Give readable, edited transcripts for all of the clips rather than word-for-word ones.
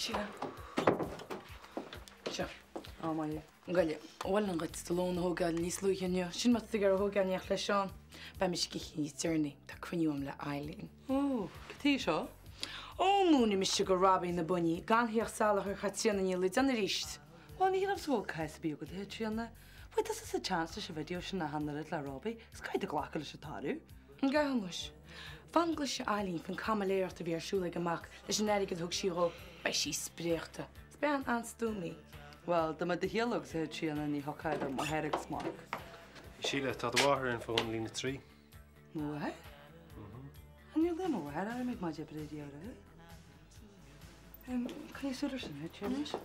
Síle. Seo. Á, maith thú. Gabh i leith, mholfainn duit do lón a thógáil níos luaithe inniu. Sin má tá tú ag iarraidh a thógáil in éineacht le Seán. Beidh mise ag ithe níos deireanaí. Tá cruinniú agam le Eileen. Ó, cad chuige seo? Ó, múinfidh mise do Robbie na buinní gan theacht salach ar Chaitríona Ní Loideáin arís. Bhuel, ní shílimse go bhfuil cás ar bith agat, a Chaitríona. Bhfuair tusa sa tseans leis an video sin a achan oiread le Robbie, agus caithfidh tú glacadh leis an toradh. An gcaithfidh muis? Fan go gcloisfidh Eileen faoin caimiléireacht a bhí ar siúl ag a mac leis an airgead a thug sí dhó, beidh sí spréachta. Is bean an-stuama í. Bhuel, dá mbeadh do shaol agatsa, a Chaitríona, ní thiocfá idir máthair agus mac. Síle, tá do mháthair ar an bhfón, líne 3. Mo mháthair? Mhm. Níor ghlaoigh mo mháthair orm ag maide oibre riamh roimhe. Coinnigh súil air sin, a Chaitríona.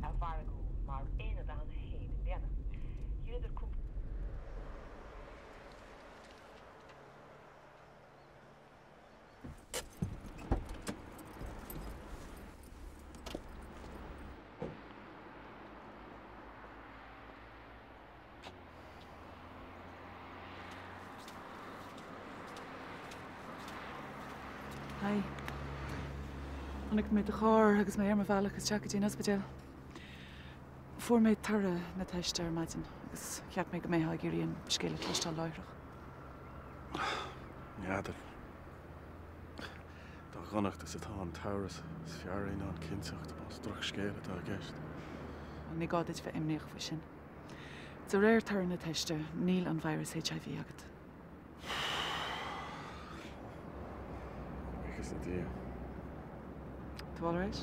a mhargú mar aonad ann féin i mbliana. Dheineadar cúpla. Hi. Chonaic mé do charr agus mé ar mo bhealach isteach go dtí an ospidéal. Fuair mé toradh na teiste ar maidin agus cheap mé go mbeifeá ag iarraidh an scéal a chloisteáil láithreach. N'fheadar. Dá dhonacht is atá an t-amhras, is fearr é ná an chinnteacht más drochscéal atá i gceist. Bhuel, ní gá duit bheith imníoch faoi sin. De réir toradh na teiste, níl an virus HIV agat. Buíochas le Dia. Tú alright?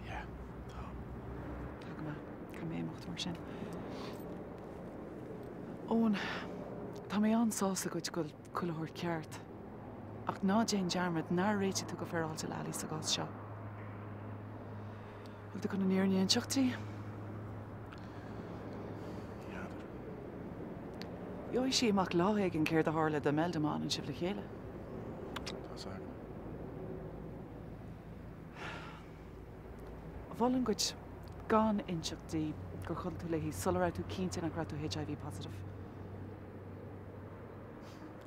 Yeah, tá. Tá go maith. Caithfidh mé imeacht mar sin. Eoin, tá mé an-sásta duit go bhfuil chuile shórt ceart. Ach ná déan dearmad nár réitigh tú go féaráilte le Ali sa gcás seo. Bhfuil tú chun an fhírinne a inseacht di? N'fheadar. Gheobhaidh sí amach lá éigin céard a tharla do Imelda má fhanann sibh le chéile. Tá's agam. Mholfainn duit gan inseacht di gur chodail tú léi sula raibh tú cinnte nach raibh tú HIV positive.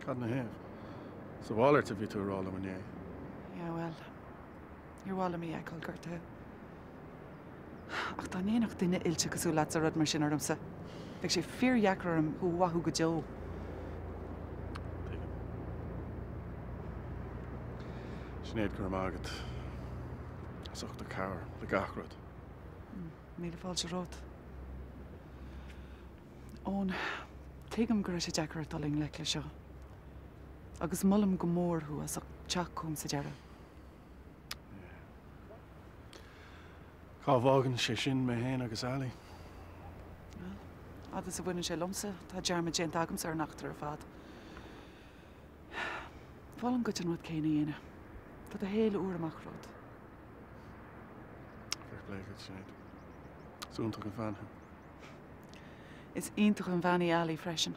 Cad 'na thaobh? Is a mhalairt a bhí tú a rá liom inné. Yeah, bhuel, níor mhaith liom í a fheiceáil gortaithe. Ach dá ndéanfadh duine oilte cosúil leatsa rud mar sin ormsa, bheadh sé fíordheacair orm thú a mhaitheamh go deo. Tuigim. Sinéad, go raibh maith agat as ucht do chabhair le gach rud. Míle fáilte romhat. Eoin, tuigim go raibh sé deacair ort dul i ngleic leis seo. Agus molaim go mór thú as ucht teacht chugam sa deireadh. Cá bhfágann sé sin mé féin agus Ali? Bhuel, fhad is a bhaineann sé liomsa, tá dearmad déanta agamsa ar an eachtra ar fad. Mholfainn duit an rud céanna a dhéanamh. Tá do shaol úr amach romhat. Fair play duit, Sinéad. Is iontach an bhean thú. Is iontach an bhean í Ali freisin.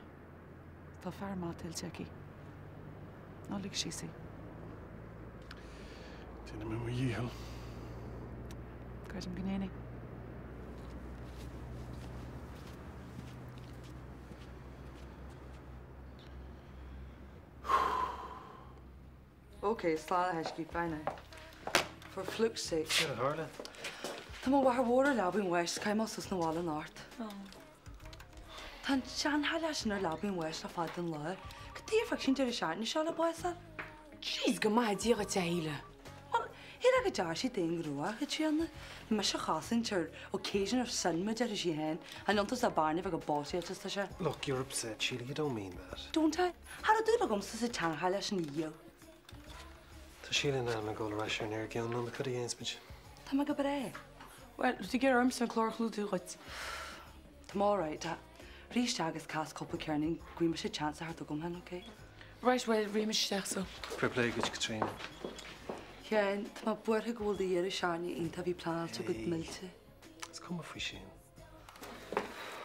Tá fear maith tuillte aici. Ná lig síos í. Déanfaidh mé mo dhícheall. Creidim go ndéanfaidh. Ok, slán a thaiscí, bye now. For fluke's sake. Céard a tharla? Tá mo mháthair mhór ar leabaidh an bháis 's caithfidh mé dul suas 'na bhaile anocht. Tá an tseanchailleach sin ar leabaidh an bháis le fada an lá. Cad chuige ar phioc sí an deireadh seachtaine seo le bás a fháil? Jeez, go maithe Dia dhuit, a Shíle. Bhuel, shílfeá go dtearn sí d'aonghnó, a Chaitríona. Mise a chosaint ar occasion of sin, mar a déarfadh sí féin. An iontas le Barney bheith chomh bossy is atá sé. Look, you're upset, Síle, you don't mean that. Don't I? Cha raibh dúil agamsa sa tseanchailleach sin riamh. Tá Síle in ainm a dhul ar ais ar an aergheall nó cad a dhéanfas muid? Tá mé go breá. Bhuel, tú ag iarraidh ormsa an clár a chlúdú dhuit. Tá mé alright. Rith isteach agus cas cúpla ceirnín, go bhfaighidh mise chance a theacht chugam féin, ok? Right, bhuel, rithfidh mise isteach so. Fair play duit, Caitríona. Sheáin, tá mé buartha go bhfuil do dheireadh seachtaine iontach a bhí pleanáilte agat millte. Is cuma faoi sin.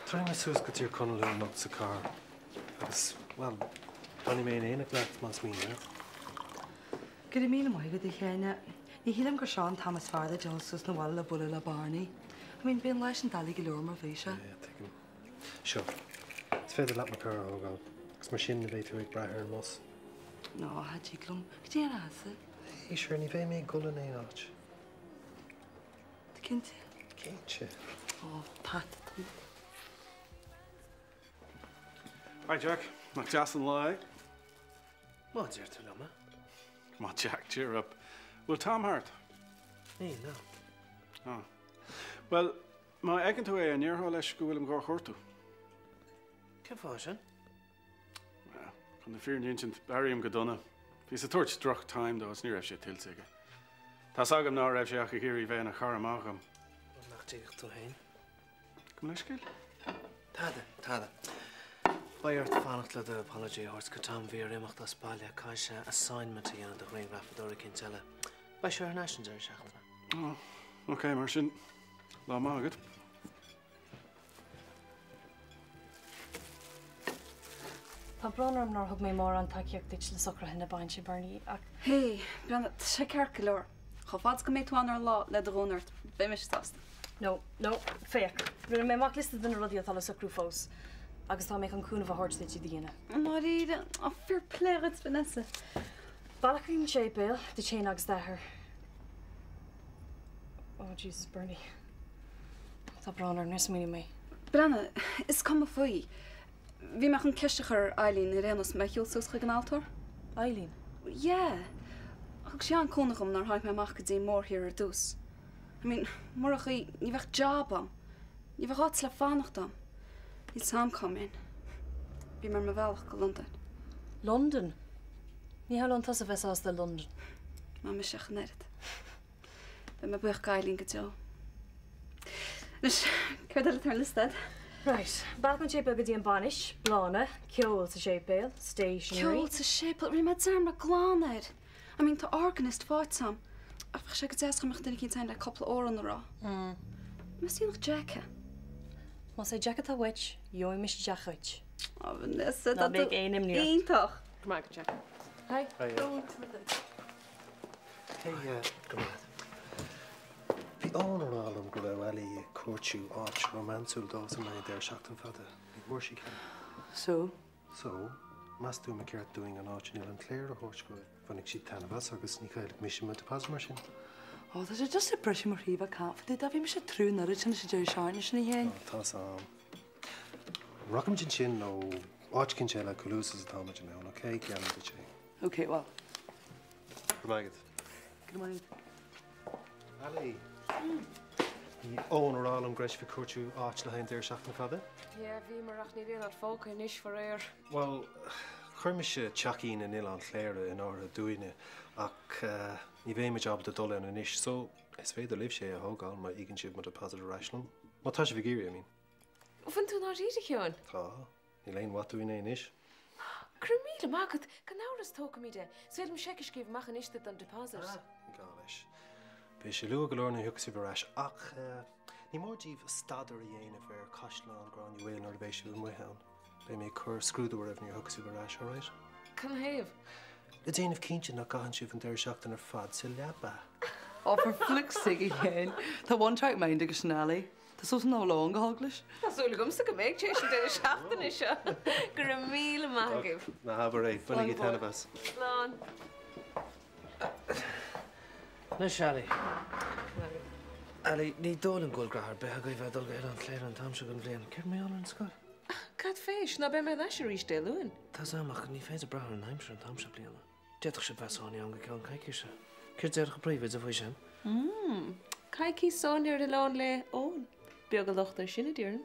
Tabharfaidh mé suas go Tír Chonaill thú anocht sa charr agus, bhuel, fanfaidh mé in éineacht leat más mian leat. Go raibh míle maith agat, a Sheáin. Ní shílim gur seo an t-am is fearr le dul suas 'na bhaile le bualadh le Barney. I mean, bhí an lá sin doiligh go leor mar bhí sé. Yeah, tuigim. Seo, is féidir leat mo charr a thógáil agus mar sin ní bheidh tú ag brath ar an mbus. Ó, cha dtig liom. Go dtí an asa. Hey, sure, ní bheidh mé ag dul in aon áit. Tú cinnte? Cinnte. Ó, peata tú. Hi Jack, nach deas an lá é? Má deir tú liom é. Come on Jack, cheer up. Bhfuil Tom thart? Níl, no. Ah. Bhuel, má fheiceann tú é, an ndéarfá leis go bhfuilim dhá chuartú? Cén fáth sin? Bhuel, chun na fírinne a insint, airím go dona. Bhíos ag tabhairt droch time dó is ní raibh sé tuillte aige. Tá's agam ná raibh sé ach ag iarraidh bheith ina chara maith dhom. Rud nach dtuigfeadh tú féin. Gabh mo leithscéal? Tada, tada. Beidh ort fanacht le do apology a thabhairt go Tom, bhí air imeacht as baile, caithfidh sé assignment a dhéanamh do ghrianghrafadóir eicínt eile. Beidh sé thar n-ais an deireadh seachtaine. Oh, ok, mar sin, lá maith agat. Tá brón orm nár thug mé mórán tacaíocht duit le socruithe na bainse, Bernie, ach. Hey, Breandán, tá sé ceart go leor. Chomh fada is go mbeidh tú ann ar an lá le do ghúna ort, beidh mise sásta. No, no, féach, rinne mé amach liosta de na rudaí atá le socrú fós agus tá mé chun cúnamh a thabhairt duit iad a dhéanamh. I ndáiríre? Ó, fair play dhuit, Vanessa. Bealach an tséipéil, duit féin agus d'athair. Oh Jesus, Bernie. Tá brón orm, níor smaoinigh mé. Breandán, is cuma faoi. Bhí mé chun ceist a chur ar Eileen ar aon nós, mé a shiúl suas chuig an altóir. Eileen? Yeah. Thug sí an-cúnamh dhom nuair a tháinig mé amach go dtí an mórthír ar dtús. I mean, murach í, ní bheadh job a'm. Ní bheadh áit le fanacht a'm. Níl 's a'm cá mbeinn. Bhí mé ar mo bhealach go Londain. Londain? Ní shamhlóinn tusa bheith sásta i Londain. Ná mise ach an oiread. Beidh mé buíoch d'Eileen go deo. Anois, céard eile atá ar an liosta a'd? Right. Bealach ón tséipéal go dtí an bainis, bláthanna, ceol sa séipéal, stationery. Ceol sa séipéal? Rinne mé dearmad glan air! I mean, tá organist faighte a'm. Ach bheadh sé go deas dá mbeadh duine eicínt ann le cúpla amhrán a rá. Meas tú nach Jack é? Más é Jack atá uait, gheobhaidh mise Jack dhuit. Ó, Vanessa, tá Ná tú bíodh aon imní ort. iontach! Go maith agat, Jack. Hi. Hey, go raibh maith agat. Bhí Eoin ag rá liom go raibh Ellie ag cuartú áit rómánsúil dóibhsean le haghaidh deireadh seachtaine fada. Ní bhfuair sí ceann. So? So, meas tú an mba cheart dúinn an áit in Oileán Chléire a thabhairt dóibh? Bainfidh siad taitneamh as agus ní chaillfidh mise mo deposit mar sin. Ó, tá sé just ag briseadh mo chroí bheith ag caint fá dtaobh de. Bhí mise ag tnúth an oiread sin leis an deireadh seachtaine sin a Sheáin. Ó, tá's a'm. Rachaimid ansin nó áit eicínt eile chomh luath is atáimid in ann, ok? Geallaim duit é. Ok, bhuel. Go raibh maith agat. Go raibh maith agat. Ellie. Bhí Eoin ag rá liom go raibh sibh ag cuartú áit le haghaidh an deireadh seachtaine fada? Yeah, bhíomar ach níl aon áit fágtha anois, faraor. Bhuel, chuir mise teachín in Oileán Chléire in áirithe dúinne ach ní bheimid ábalta dul ann anois so is féidir libhse é a thógáil má íocann sibh mo deposit ar ais liom. Má tá sibh ag iarraidh, I mean. Bhfuil tú i ndáiríre, a Sheáin? Tá. Níl aon mhaith dúinn é anois. Go raibh míle maith agat! Gan amhras tógfaimid é. Is féidir liom seic a scríobh amach anois duit don deposit. Ah, ní gá leis. Beidh sé luath go leor nuair a thiocfaidh sibh ar ais ach ní mór daoibh staidéar a dhéanamh ar Chaisleán Ghráinne Mhaoil nuair a bheidh sibh amuigh ann. Beidh mé ag cur scrúdú oraibh nuair a thiocfaidh sibh ar ais, alright? Canathaobh? Le déanamh cinnte nach gcaitheann sibh an deireadh seachtaine ar fad sa leaba. Oh, for flick's sake, a Sheáin. Tá one track mind aige sin Ellie. Tá suas an lá go heaglais. Tá súil agamsa go mbeidh tar éis an deireadh seachtaine seo. Go raibh míle maith agaibh. Ná habair é, bainigí taitneamh as. Slán. Anois, Ellie. Ellie, ní dóigh liom go bhfuil graithe ar bith agaibh bheith ag dul go Oileán Chléire an t-am seo den bhliain. Céard mar gheall ar an scoil? Cad fé? Ná beidh mé ar ais arís Dé Luain. Tá's a'm, ach ní féidir brath ar an aimsir an t-am seo bliana. D'fhéadfadh sibh bheith sáinnithe ann go ceann coicíse. Céard déarfadh an príomhoide faoi sin? Mmm. Coicís sáinnithe ar oileán le Eoin. Beag an locht air sin, a déarfainn.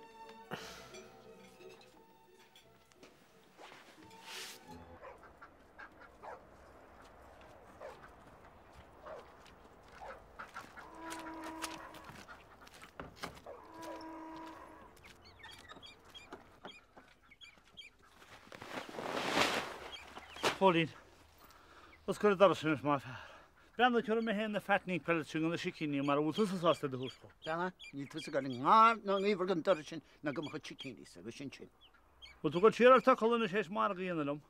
Chóilín, oscail an doras anois más fearr. Breathnaigh, tabharfaidh mé féin na fattening pellets sin do na sicíní mara bhfuil tusa sásta iad a thabhairt dó. Breathnaigh, níl tusa ag dul i ngar ná i ngaobhar don doras sin ná do mo chuid sicíní-sa agus sin sin. Bhfuil tú ag dul siar ar d'fhocal anois théis margadh a dhéanamh liom?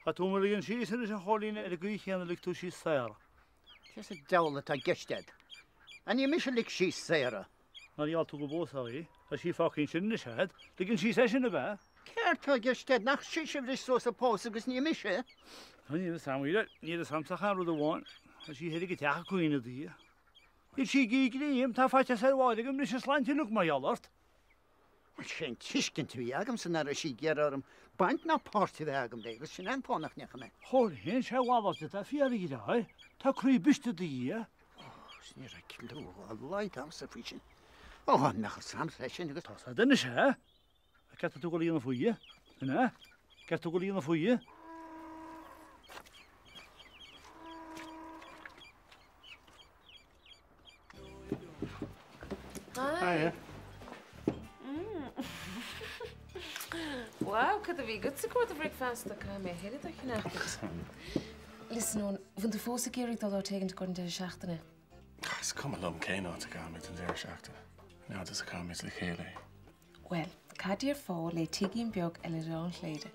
Tá tú mo ligean síos anois a Chóilín ar an gcaoi chéanna a lig tú síos Sarah. Cé sa diabhal atá i gceist agat? An ní mise a lig síos Sarah? Nár gheall tú go bpósfá í? Tá sí fágtha ansin anois agat. Ligean síos eisean ab ea? Céard tá i gceist agat? Nach sise a bhris suas an pósadh agus ní mise? Níl a fhios a'm, níl a fhios a'msa ach aon rud amháin, tá sí thoir ag an teach ag caoineadh Dia. Níl sí ag íoc léim, tá faitíos ar Mháire go mbrisfidh a sláinte uilig mar gheall ort. Bhuel, sé an tuiscint a bhí agamsa nach raibh sí ag iarraidh orm baint ná páirt a bheith agam léi agus sin é an fáth nach ndeachaigh mé. Chomhairle sé a mhalairt atá fíor a dheartháir, tá croí briste do Dhia. Ó, is ní raibh cliú dá laghad agamsa faoi sin. Ó, dá mbeadh fhios a'msa é sin agus. Tá sé anois, é? Céard tá tú ag dul a dhéanamh faoi? An ea? Céard tá tú ag dul a dhéanamh faoi? Hi. Wow, cad a bhí agat i gcomhair do bhricfeasta? Caithfidh mé a thuilleadh a cheannach duit. Listen, Eoin, bhfuil tú fós ag iarraidh dul áit éigin i gcomhair an deireadh seachtaine? Is cuma liom cén áit a gcaithfimid an deireadh seachtaine, an fhad is a chaithimid le chéile é. Bhuel, cad déarfá le tigín beag ar Oileán Chléire?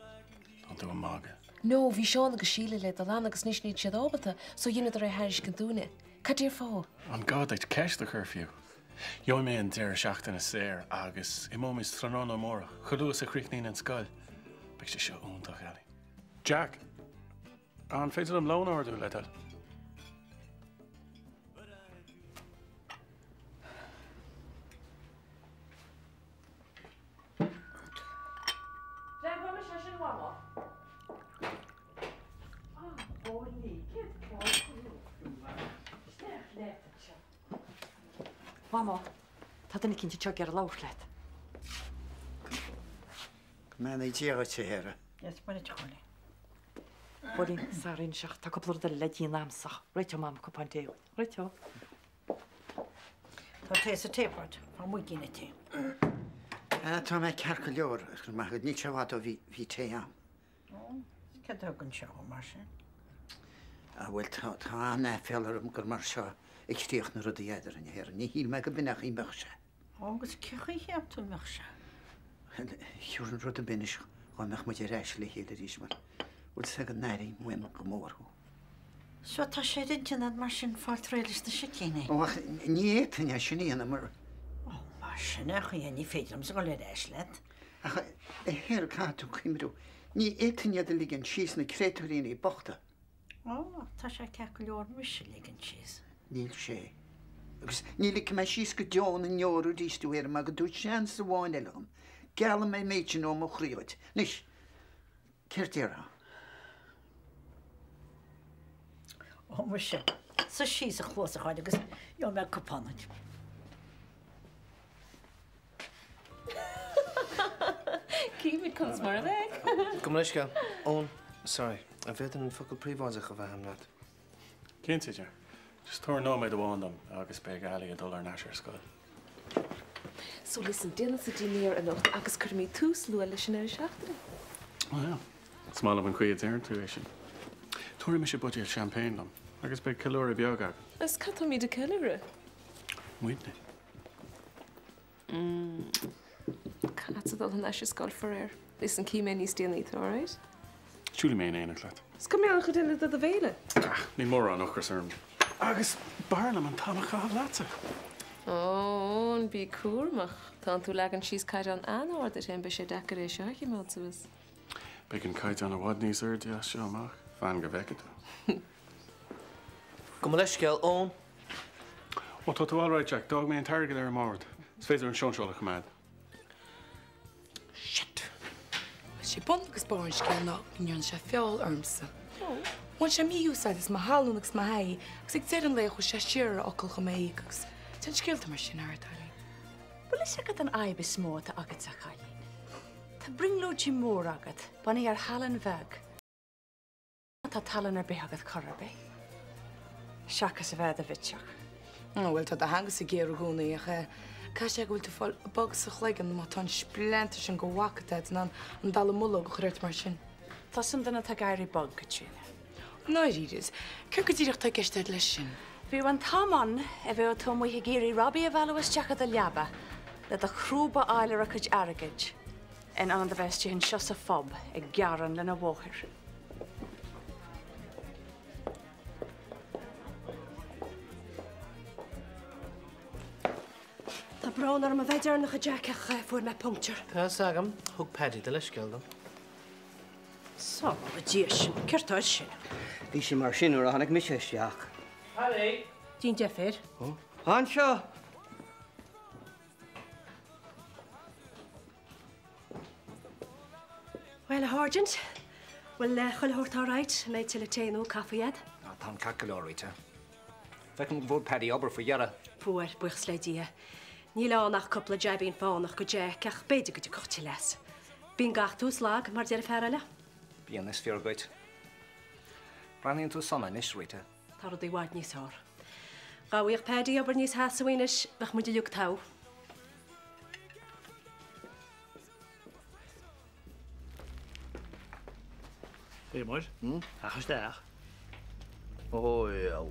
Tá tú ag magadh. No, bhí Seán agus Síle le dul ann agus anois níl siad ábalta, so dheineadar é a thairiscint dúinne. Cad déarfá? An gá duit ceist a chur fiú? Gheobhaidh mé an deireadh seachtaine saor agus imeoimid tráthnóna amárach, chomh luath is a chríochnaíonn an scoil. Beidh sé seo iontach, Ellie. Jack! An féidir liom lón a ordú, le do thoil? Mhamó, tá duine eicínt anseo ag iarraidh labhairt leat. Go mbeannaí Dia dhuit, a Shéara. Yes, Muire a Chóilín. Chóilín, sorry anois ach tá cúpla rud eile le déanamh a'msa. Réiteoidh Mam cupán tae dhuit. Réiteoidh. Tá tae sa taepot, faigh muigín tae. Tá mé ceart go leor, go raibh maith agat. Níl sé i bhfad ó bhí tae a'm. Ó, céard a thug anseo thú mar sin? Ah, bhuel, tá an-aiféala orm gur mar seo a chríochnaigh rudaí eadrainn, a Shéara. Ní shíl mé go b'in an chaoi a mbeadh sé. Ó, agus cé chaoi a cheap tú a mbeadh sé? Bhuel, thiúrfainn rud ar bith anois dhá mbeadh muid ar ais le chéile arís mar bhfuil 's agat go n-airím uaim go mór thú. So tá sé ar intinn agat mar sin fáil réidh leis na sicíní? Ó, ach ní fhéadfainn é sin a dhéanamh mar. Ó, mar sin é an chaoi é, ní féidir liomsa dhul ar ais leat. Ach a Shéara, caithfidh tú cuimhniú, ní fhéadfainn iad a ligean síos, na créatúiríní bochta. Ó, tá sé ceart go leor mise a ligean síos. Níl sé. Agus ní ligfidh mé síos go deo na ndeor arís thú, a Shéara, mar go dtabhair seans amháin eile dhom. Geallaim an méid sin ó mo chroí dhuit. Anois, céard déarfá? Ó, muise, suigh síos a chluasacháin agus gheobhaidh mé cupán duit. Címid conas mar a bheidh. Gabh mo leithscéal. Eoin, sorry, an bhféadfainn an focal príobháideach a bheith agam leat? Cinnte, Ger. Just tabhair nóiméad amháin dom agus beidh Ali ag dul ar ais ar scoil. So listen, déanfadsa dinnéar anocht agus cuirfimid tús luath leis an deireadh seachtaine. Oh yeah. Is maith liom an chaoi a deireann tú é sin. Tabharfaidh mise buidéal champagne liom agus beidh ceiliúradh beag againn. Is cad táimid ag ceiliúradh? Muidne. Caithfeadsa dul thar n-ais ar scoil faraor. Listen, cífidh mé níos déanaí tú, alright? Siúlfaidh mé in éineacht leat. Is cá mbeidh an chuid eile de do bhéile? Ah, níl mórán ocrais orm. Agus b'fhearr liom an t-am a chaitheamh leatsa. Ó, Eoin, bí cúramach. Tánn tú ag leagan síos caighdeán an-ard duit féin, beidh sé deacair é seo a choimeád suas. Beidh an caighdeán i bhfad níos airde as seo amach. Fan go bhfeice tú. Gabh mo leithscéal, Eoin. Ó, tá tú alright, Jack. D'fhág mé an t-airgead ar an mbord. Is féidir an sóinseáil a choimeád. Shit! Bhuel, sé bun agus barr an scéil ná go ndearna sé feall ormsa. Bhain sé mí-úsáid as mo thallann agus mo thaithí agus ag deireadh an lae chuaigh sé siar ar a fhocal chun mé a íoc agus téann scéalta mar sin thart, a Eileen. Bhfuil fhios agat an fhadhb is mó atá agatsa, a chailín? Tá brionglóidí móra agat, bunaithe ar thallann bheag. Tá tallann ar bith agat chor ar bith, seachas a bheith i do bhitseach. Ó, bhuel, tá do theangasa géar i gcónaí, ach eh, caithfidh sé go bhfuil tú ag fáil bog sa chloigeann má tá an spleantar sin de mhac agat in ann an dallamullóg a chur ort mar sin. Tusa an duine atá ag éirí bog, Caitríona. Ndáiríre, céard go díreach atá i gceist agat leis sin? Bhíodh an t-am ann a bheadh tú amuigh ag iarraidh Robbie a mhealladh isteach i do leaba le do chrúba a fháil ar a chuid airgid, in ionad a bheith istigh anseo sa phub ag gearán lena mháthair. Tá brón orm a bheith deireanach, a Jack, ach fuair mé puncture. Tá fhios agam, thug Paddy do leithscéal dom. Sábhála Dia sinn, céard tá air sin? Bhí sí mar sin nuair a tháinig mise isteach. Paddy! Déan deifir. Ó, anseo! Bhuel, a Sháirsint, bhfuil chuile shórt all right? An mbeidh tuilleadh tae nó caife agat? Á, táim ceart go leor, Rita. Feicim go bhfuair Paddy obair faoi dheireadh. Fuair, buíochas le Dia. Níl ann ach cúpla jaibín fánach do Jack ach b'fhéidir go dtiocfadh tuilleadh as. Bíonn gach tús lag, mar a deir an fear eile. Bíonn, is fíor dhuit. Breathnaíonn tú sona anois, Rita. Tá rudaí i bhfad níos fearr. Dá bhfaigheadh Paddy obair níos sheasamhaí anois, bheadh muid uilig togha. Éamoinn, ach isteach. Ó yeah,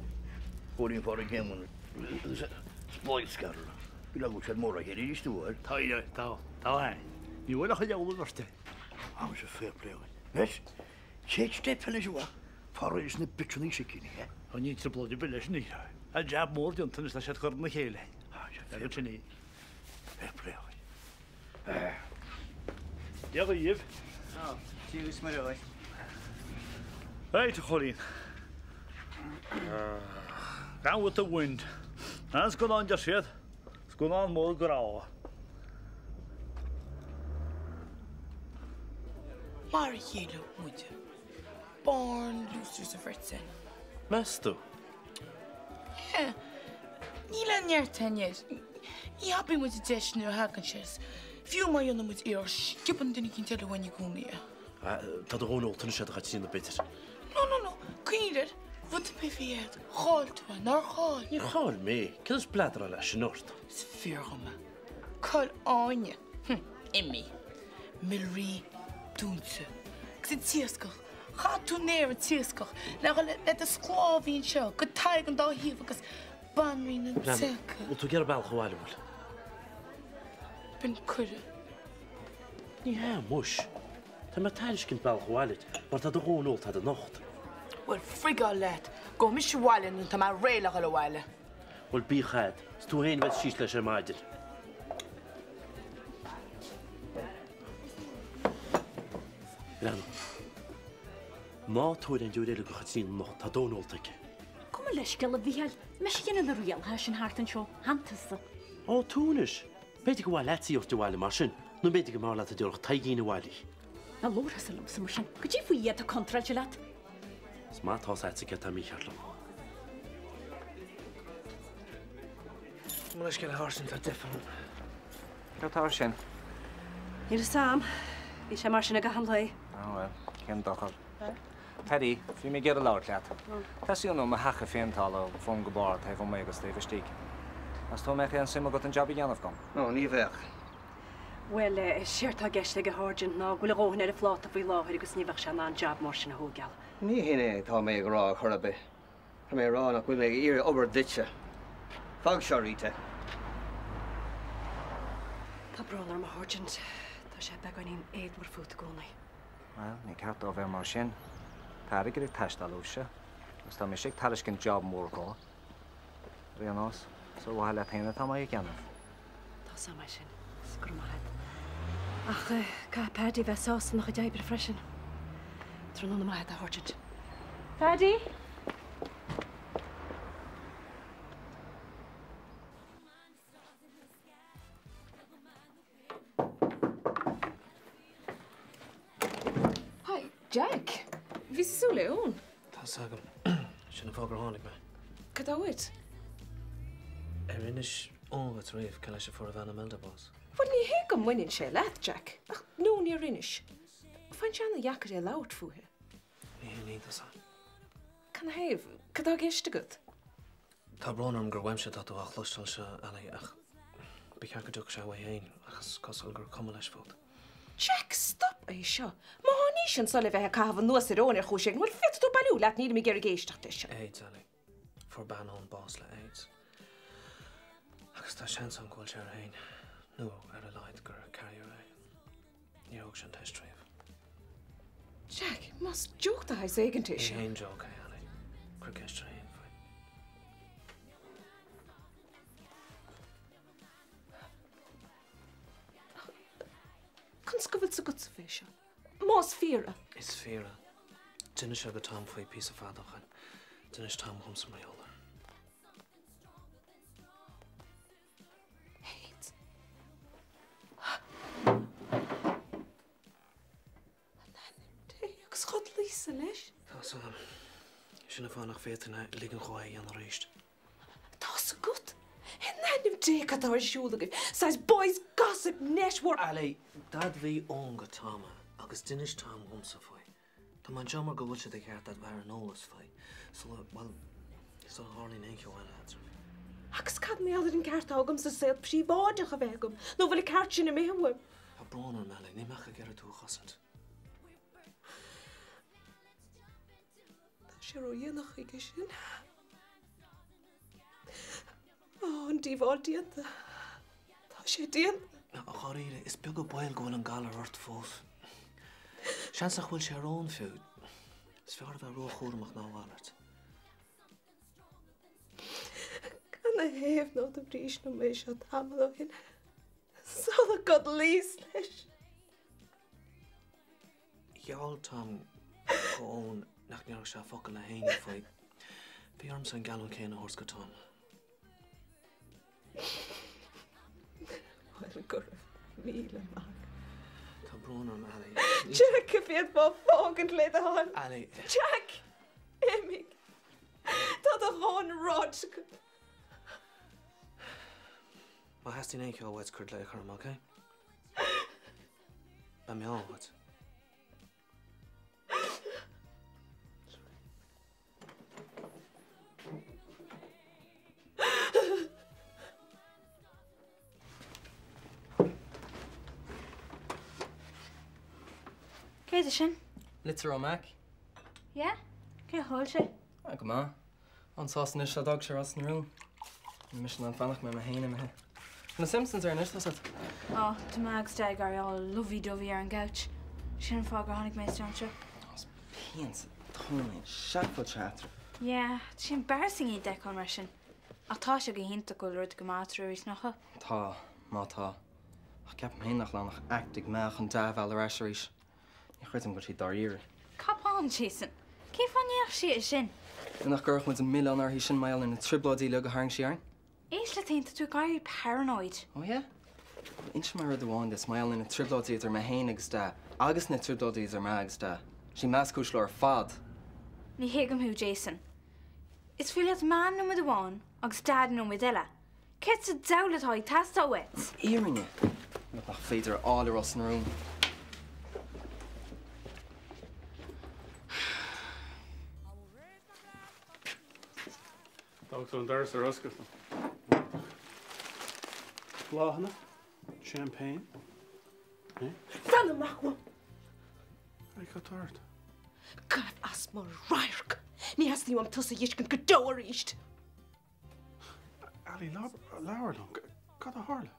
Chóilín Phádraig Éamoinn spláil scartha. Bhí leagadh siad mór a chéile arís uair. Tá, tá, tá fhéin. Ní bhfuil ach a leabhar bheirt. Tá sé fair play againn. Anois, téigh step anois uaidh. Fara leis na bitseanna sicíní, eh? Tá ní trioblóid ar bith leis anois. Tá jab mór déanta anois, tá siad curtha ina chéile. Tá sé fair sin é. Fair play againn. Dia dhaoibh. Dia is Muire dhuit. Right, a Chóilín. Gone with the wind. An scannán deir siad. Scannán mór grá. Mar a chéile muide. Born losers an bheirt againn. Meas tú? Yeah. Níl aon neart againn air. Ní thapaíonn muid an deis nuair a thagann sé is fiú má dhéanann muid iarracht sciobann duine eicínt eile uainn i gcónaí é. Tá do dhóthain ólta anois agat a Chaitríona b'fhéidir. No, no, no. Cuimhnigh air. Rud ar bith faoi éad. Chaill tú é, nár chaill? Níor chaill mé. Céard as bladeráil as sin ort? Is fíor dhom é. Cá bhfuil Áine. Hm, imithe. Millery dúnta. Agus an t-iascach. Chaith tú an aer an t-iascach le dhul le do sclábhaí anseo go Tadhg an dá thaobh agus banríon na Breathnaigh, bhfuil tú ag iarraidh bealach abhaile, bhfuil? B'in cuireadh. Ní hea, muis. Tá mé ag tairiscint bealach abhaile duit mar tá do dhóthain ólta agat anocht. Bhuel, frigáil leat. Gabhfaidh mise abhaile nuair atá mé réidh le dhul abhaile. Bhuel, bíodh agat. Is tú féin a bheas síos leis ar maidin. Breathnaigh. Ná tabhair aon deoir eile do Chaitríona anocht, tá a dóthain ólta aici. Gabh mo leithscéal, a Mhícheáil. Mise a dhéanann na rialacha sin thart anseo, chan tusa. Ó, tú anois. B'fhéidir gur mhaith leat í a thabhairt abhaile mar sin, nó b'fhéidir go mb'fhearr leat a dtabharfadh Taidhgín abhaile í. Ná labhair thusa liomsa mar sin. Cad é faoi Dhia atá contráilte leat? Is maith atá 's agatsa céard atá mícheart liom. Mo leithscéal a Sháirsint, tá deifir orm. Céard tá air sin? Níl fhios a'm. Bhí sé mar sin i gcaitheamh an lae. Á bhuel, cén dochar. Paddy, bhí mé ag iarraidh labhairt leat. Teastaíonn uaim mo theach a phéinteáil ó bhun go barr taobh amuigh agus taobh istigh. Meas tú an mbeadh aon suim agat an jab a dhéanamh dom? Ó, ní bheadh. Bhuel, séard tá i gceist ag an Sháirsint ná go bhfuil a dhóthain ar a phláta faoi láthair agus ní bheadh sé in ann jab mar sin a thóigeáil. Ní hin é atá mé ag rá chor ar bith. Tá mé ag rá nach bhfuil mé ag iarraidh obair duitse. Fág seo, Rita. Tá brón orm, a Sháirsint. Tá sé beagáinín éadmhar fút i gcónaí. Bhuel, ní ceart dó bheith mar sin. Tá airgead ag teastáil uaibhse, agus tá mise ag tairiscint job mór dhó. Ar aon nós, is ar mhaithe leat féin atá mé á dhéanamh. Tá 's a'm é sin, is go raibh maith agat. Ach caithfidh Paddy bheith sásta ina chuid oibre freisin. Tráthnóna maith agat, a Sháirsint. Paddy! Hi, Jack! Bhíos ag súil le Eoin. Tá 's agam. Sin an fáth gur tháinig mé. Cad tá uait? Ar inis Eoin dhuit riamh cé leis a fuair a bhean Imelda bás? Bhuel, ní hé go mbaineann sé leat, Jack, ach no, níor inis. Faigheann sé an-dheacair é labhairt fúithi. Ní haon iontas é. Canathaobh? Cad tá i gceist agat? Tá brón orm gur uaimse atá tú á chloisteáil seo, Ali, ach ba cheart go dtiocfadh sé uaidh féin, ach is cosúil gur cuma leis fút. Jack, stop é seo! Má tháinís anso le bheith ag caitheamh anuas ar Eoin ar chúis éigin, bhuel, féadfaidh tú bailiú leat, nílim ag iarraidh éisteacht leis seo. AIDS, Ali. Fuair bean Eoin bás le AIDS. Agus tá seans ann go bhfuil sé air féin, nó ar a laghad gur carrier é. Níor thóg sé an test riamh. Jack, más joke de shaghas éigint é Ní seo. haon joke é, Ali. Cuir ceist air féin faoi. Conas go bhfuil 's agatsa fé seo? Más fíor é. Is fíor é. D'inis sé do Tom faoi píosa fada ó shin. D'inis Tom dhomsa mar gheall air. AIDS. In ainm Dé agus chodlaíos-sa leis. Tá's agam. Sin an fáth nach bhféadfainn a ligean dhó é a dhéanamh arís. Tá's agat. In ainm Dé cad tá ar siúl agaibh? Saghas boys gossip network. Ali, d'admhaigh Eoin go Tom é agus d'inis Tom dhomsa faoi. Tá mé anseo mar go bhfuil sé de cheart agat bheith ar an eolas faoi, sula, bhuel, sula dtarlaíonn aon cheo eile eadraibh. Agus cad mar gheall ar an gceart atá agamsa saol príobháideach a bheith agam, nó an bhfuil an ceart sin imithe uaim? Tá brón orm, Ali, níl mé ach ag iarraidh tú a chosaint. Tá sé ródhéanach chuige sin. Tá an díobháil déanta. Tá sé déanta. Dháiríre, is beag an baol go bhfuil an galar ort fós. Seans nach bhfuil sé ar Eoin fiú. Is fearr a bheith róchúramach ná a mhalairt. Cad 'na thaobh ná dúraís liom é seo tamall ó shin sula gcodlaíos leis? Gheall Tom go Eoin nach ndéarfadh sé focal le héinne faoi. Bhí ormsa an geallúint céanna a thabhairt go Tom. Bhuel, go raibh míle maith agat. Tá brón orm, Ali. Jack, an bhféadfá fágaint le do thoil. Ali. Jack! Imigh. Tá do dhóthain ráite agat. Má theastaíonn aon cheo uait, cuir glaoch orm, ok? Beidh mé ann dhuit. Céard é sin? Litir ó Mac. Yeah? Cén chaoi a bhfuil sé? Ah, go maith. An-sásta anois le d'fhág sé Ros na Rún. Níl mise in ann fanacht go mbeidh mé féin imithe. Tá na Simpsons ar anois, tá's agat. Á, tá mé agus Dad ag éirí all lovey-dovey ar an gcouch. Sin an fáth gur tháinig mé isteach anseo. Is pian sa tóin é an seafóid seo eatarthu. Yeah, tá sé embarrassing iad a fheiceáil mar sin. Ach tá sé go hiontach go bhfuil rud go maith eatarthu arís, nach ea? Tá, má tá. Ach ceapaim féin nach bhfuil ann ach act ag Mea chun Da a mhealladh ar ais arís. Ní chreidim go bhfuil sí dáiríre. Cop on, Jason. Cén fáth a ndéarfadh sí é sin? Le nach gcuirfeadh muid an milleán uirthi sin mar gheall ar na trioblóidí uilig a tharraing sí orainn? Éist leat féin, tá tú ag éirí paranoid. Oh yeah? Bhuel, inseoidh mé rud amháin duit, mar gheall ar na trioblóidí idir mé féin agus Da, agus na trioblóidí idir Mea agus Da. Sí Mea is cúis leo ar fad! Ní thuigim thú, Jason. Is fuath leat Mea nóiméad amháin agus Dad nóiméad eile. Céard sa diabhal atá ag teastáil uait? An fhírinne! Rud nach féidir a fháil i Ros na Rún. D'fhág tú an doras ar oscailt. Bláthanna? Champagne? Eh? Fan amach uaim! Hey, cad tá ort? Gabh as mo radharc! Ní theastaíonn uaim tusa a dh'fheiscint go deo arís! Ali, labhair liom. Cad a tharla?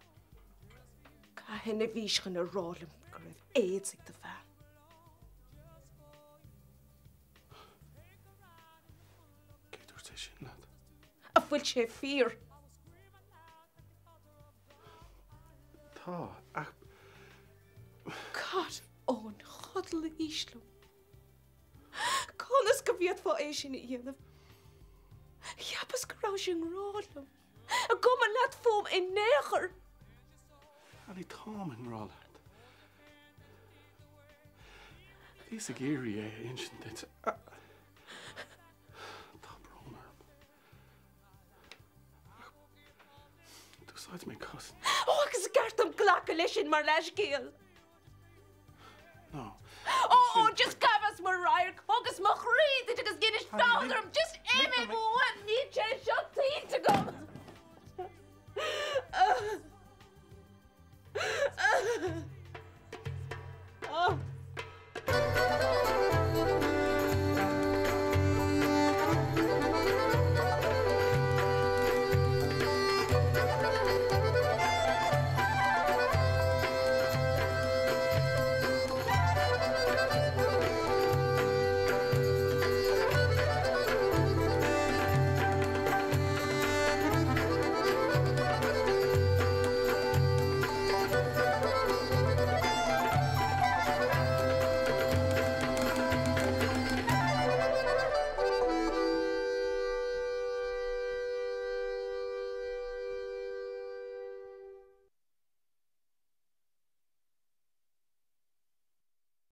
Cathain a bhís chun a rá liom go raibh AIDS ag do bhean? Cé dúirt é sin leat? An bhfuil sé fíor? Tá, ach... Cad ón chodlaís liom? Conas go bhféadfá é sin a dhéanamh? Cheapas go rabhais i ngrá liom, ag cumadh leat fúm in aon chor. Ali, táim i ngrá leat. Bhíos ag iarraidh é a insint duit. Tá brón orm. Ach d'úsáid mé cosaint. Ó, agus is ceart dom glacadh leis sin mar leithscéal. No. Ó, ó, just gabh as mo radharc, thugas mo chroí duit agus dheinis feall orm, just imigh uaim, níl sé seo tuillte agam.